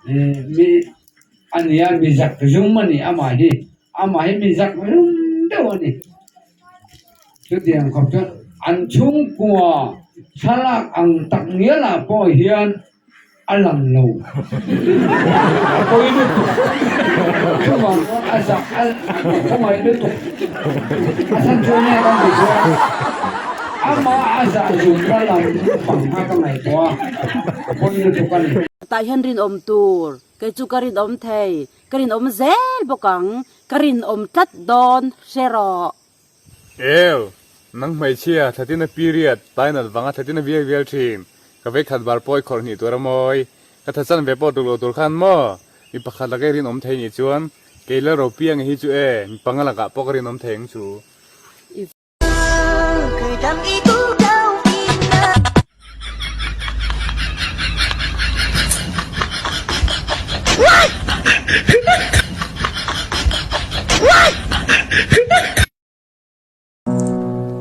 Mi a nia mi zak zum a ni amah hi amah hi mi zak zum deuh a ni chutiang khawp chuan an chhungkua thlalak ang tak ngial ah pawh hian a lang lo a pawi lutuk chuvang chuan a zak a khawngaih lutuk a chhan chu enge kan tih chuan amah a zah zumna lam pang kha ka ngaihtuah a a pawi lutuk a ni. Tah hian rinawm tur, kei chu ka rinawm thei, ka rinawm zel bawk ang, ka rinawm tlat dawn hre rawh. Eu, nang hmeichhia, thlatina period, tainat vanga thlatina vial vial thin, ka vei khat bar pawh i khawrh hnih tur a mawi, ka tha chan ve pawh tuk lo tur khan maw? Mi pakhat laka i rinawm thei nih chuan, kei Lalropianga hi chu e, mi panga lakah pawh ka rinawm thei ang chu.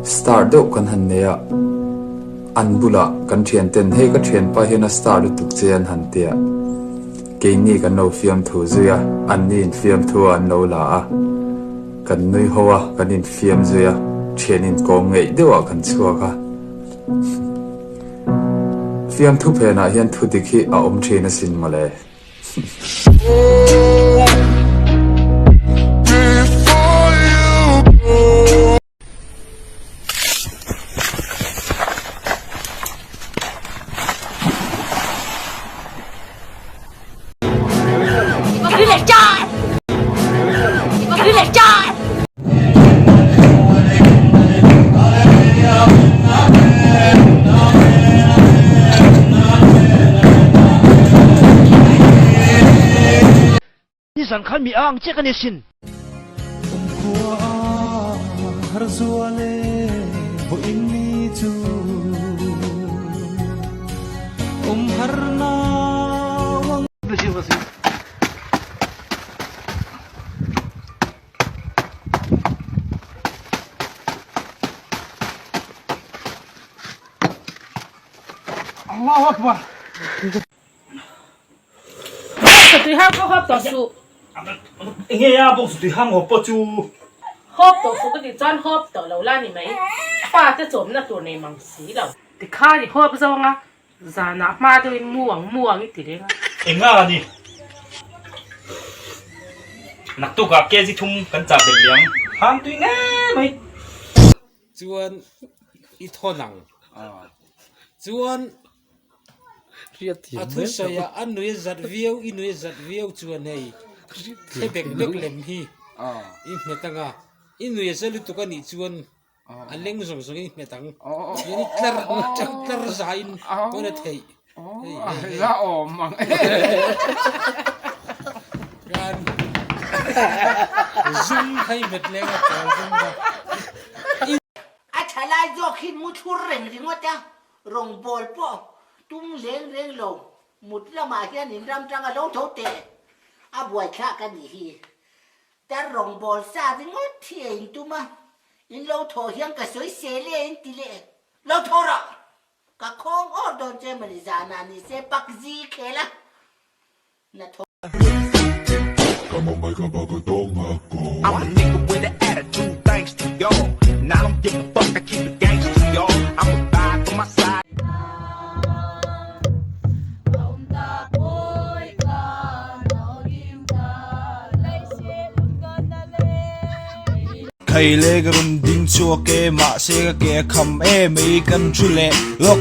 Star deuh kan han nei a, an bulah kan thian ten hei ka thianpa hian a star lutuk che an han ti a, keini kan lo fiamthu zui a, anni in fiamthu a an lo la a. Kan nui ho a, kan infiam zui a, thian inkawm ngeih deuhah kan chhuak a. Fiamthu phenah hian thu dik hi a awm thin asin mawle. Nizan khan mi a ang chiah ka ni asin. Allahu Akbar. Bawngsa tui hang pawh hawp tawh suh. Enge a bawngsa tui hang hawp pawh chu? Hawp tawh suh ka tih chuan hawp tawh lo la ni mai. Pa te chawmna tur nei mang si lo. Tikhan i hawp zawng a, zanah hma deuhin mu ang mu ang i ti reng a. Enga a ni? Naktukah kg thum kan chah belh leh ang. Hang tui ngei mai. Chuan i thawn ang. Chuan A thusawi ah a nui a zat viau i nui a zat viau chuan hei thle bek bek lem hi i hmet ang a i nui a za lutuk a nih chuan a leng zawng zawng in i hmet ang chuan i tlar tlar za in pawn a theih hei hei hei zum kha i hmet leng a pawl zum kha. A thalai zawk hi mu thlur reng ringawt a. Rawngbawl pawh tum reng reng lo, mut lamah hian in ram tanga lo tho teh a buaithlak a nih hi. Tar rawngbawl sa ringawt hi a intum a, in lo thaw hian ka sawi sel e in ti leh lo thaw rawh! Ka khawng awr dawn che mawni zanah ni se pak zi khel a na thaw. Khaile ka rawn ding chhuak e mahse ka ke a kham em mai kan thu leh lawk.